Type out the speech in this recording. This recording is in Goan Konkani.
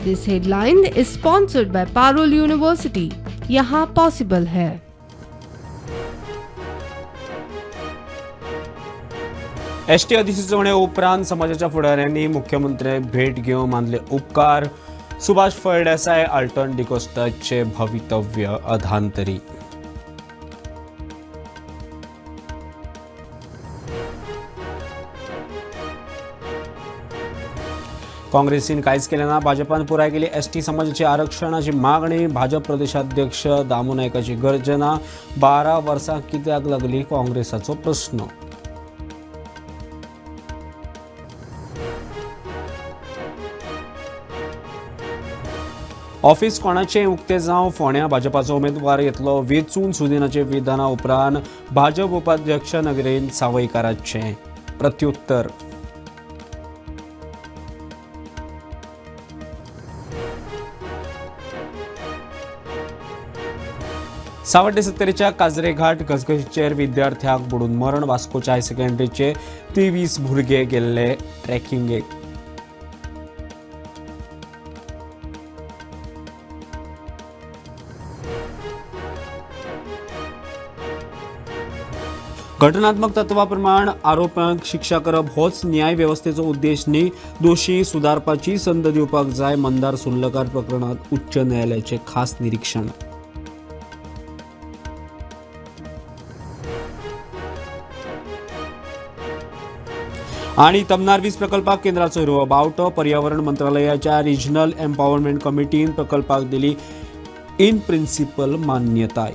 This headline is sponsored by Parul University. यहाँ पॉसिबल है। एसटी अधिसुचोवणे उपरांत समाजाच्या फुडाऱ्यांनी मुख्यमंत्र्यांक भेट घेवन मानले उपकार। सुभाष फळदेसाय, आल्टन डिकोस्टाचे भवितव्य अधांतरी। काँग्रेसीन कांयच केलें ना, भाजपान पुराय केली एसटी समाजाची आरक्षणाची मागणी। भाजप प्रदेशाध्यक्ष दामू नायकाची गर्जना। 12 वर्सां कित्याक लागली काँग्रेसाचो प्रस्न। ऑफिस कोणाचें उक्तें जावं, फोंड्या भाजपाचो उमेदवार येतलो वेंचून। सुदिनाचे विधाना उपरांत भाजप उपाध्यक्ष नगरेन सावयकाराचें प्रत्युत्तर। सावड्डे सत्तरीच्या काजरेघाट घसघशीचेर विद्यार्थ्याक बुडून मरण। वास्कोच्या हायर सेकंडरीचे 23 भुरगे गेल्ले ट्रॅकिंगेक। घटनात्मक तत्वाप्रमाण आरोप्यांक शिक्षा करप होच न्याय वेवस्थेचो उद्देश न्ही, दोशी सुदारपाची संद दिवपाक जाय। मंदार सुर्लकार प्रकरणात उच्च न्यायालयाचे खास निरीक्षण। आणि तमनार वीज प्रकल्पाक केंद्राचो हिरवो बावटो। पर्यावरण मंत्रालयाच्या रिजनल एम्पावरमेंट कमिटीन प्रकल्पाक दिली इन प्रिन्सिपल मान्यताय।